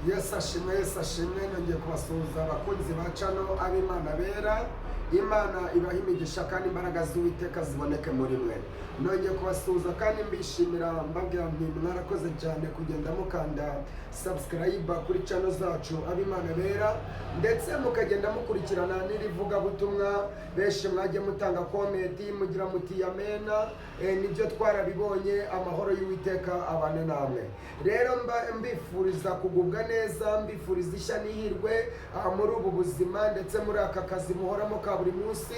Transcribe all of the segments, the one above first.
Yesu ashimwe, Yesu ashimwe. Nongeye kubasuhuza, abakunzi ba channel, ab'Imana bera. Imana ibaha imigisha kandi imbaraga z'Uwiteka ziboneke muri mwe. Nongeye kubasuhuza kandi mbishimira, mbabwira nti mwarakoze cyane kugenda mukanda subscribe kuri channel zacu, ab'Imana bera, ndetse mukagenda mukurikirana n'irivugabutumwa. Benshi mwajya mutanga comment mugira muti "Amena". Nibyo, twarabibonye. Amahoro y'Uwiteka abane namwe. Rero mba mbifuriza kugubwa neza, mbifuriza ishya n'ihirwe muri ubu buzima ndetse muri aka kazi muhoramo ka buri munsi.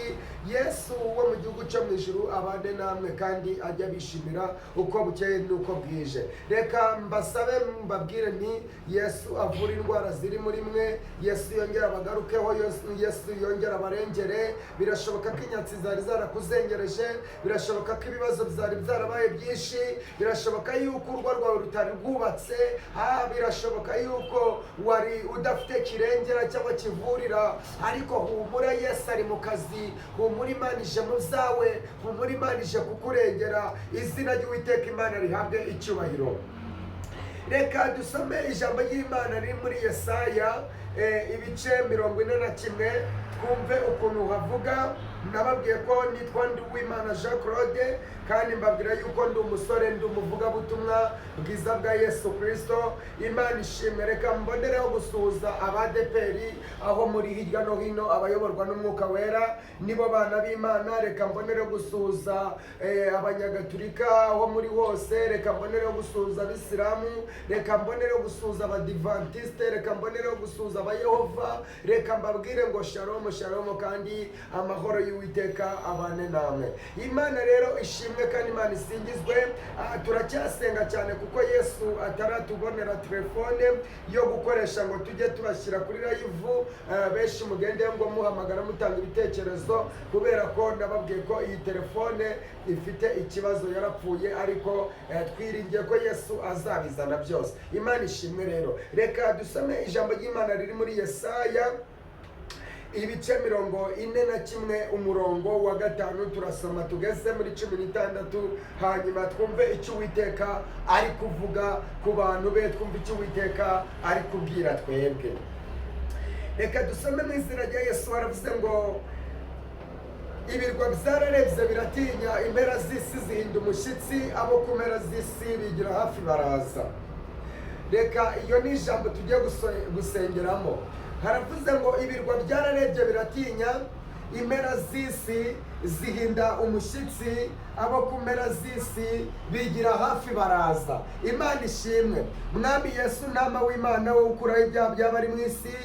Yesu wo mu gihugu cyo mu ijuru abane namwe kandi ajya abishimira uko bukeye n'uko bwije. Reka mbasabe, mbabwire nti Yesu avura indwara ziri muri mwe, Yesu yongera abagarukeho, Yesu yongera abarengere. Birashoboka ko inyatsi zari zarakuzengereje, birashoboka ko ibibazo byari byarabaye byinshi, birashoboka yuko urugo rwawe rutari rwubatse, birashoboka yuko wari udafite kirengera cyangwa kivurira, ariko humura, Yesu ari mu kazi. Humura, Imana ije mu zawe. Humura, Imana ije kukurengera. Izina ry'Uwiteka Imana rihabwe icyubahiro. Reka dusome ijambo ry'Imana riri muri Yesaya ibice 41, twumve ukuntu havuga. Nababwiye ko nitwa Nduwimana Jean Claude, kandi mbabwira yuko ndi umusore, ndi umuvugabutumwa bwiza bwa Yesu Kirisito. Imana ishimwe. Reka mbonereho gusuhuza abadeperi aho muri hirya no hino, abayoborwa n'Umwuka Wera nibo bana b'Imana. Reka mbonereho gusuhuza abanyagatulika aho muri hose, reka mbonereho gusuhuza abisilamu, reka mbonereho gusuhuza abadivantisite, reka mbonereho gusuhuza abayehova. Reka mbabwire ngo shalom, shalom, kandi amahoro y'Uwiteka abane namwe. Imana rero ishimwe kandi Imana isingizwe. Turacyasenga cyane kuko Yesu ataratubonera telefone yo gukoresha ngo tujye tubashyira kuri live. Benshi mugende ngo muhamagara mutanga ibitekerezo, kubera ko nababwiye ko iyi telefone ifite ikibazo, yarapfuye, ariko twiringiye ko Yesu azabizana byose. Imana ishimwe. Rero reka dusome ijambo ry'Imana riri muri Yesaya ibice 41, umurongo wa 5. Turasoma tugeze muri 16, hanyuma twumve icyo Uwiteka ari kuvuga ku bantu be, twumve icyo Uwiteka ari kubwira twebwe. Reka dusome mu izina rya Yesu. Baravuze ngo: "Ibirwa byararebye biratinya, impera z'isi zihinda umushyitsi, abo ku mpera z'isi bigira hafi baraza." Reka iyo ni ijambo tugiye gusengeramo. Haravuze ngo: "Ibirwa byararebye biratinya, impera z'isi zihinda umushyitsi, abo ku mpera z'isi bigira hafi baraza." Imana ishimwe. Mwami Yesu, ntama w'Imana, wowe ukuraho ibyaha by'abari mu isi.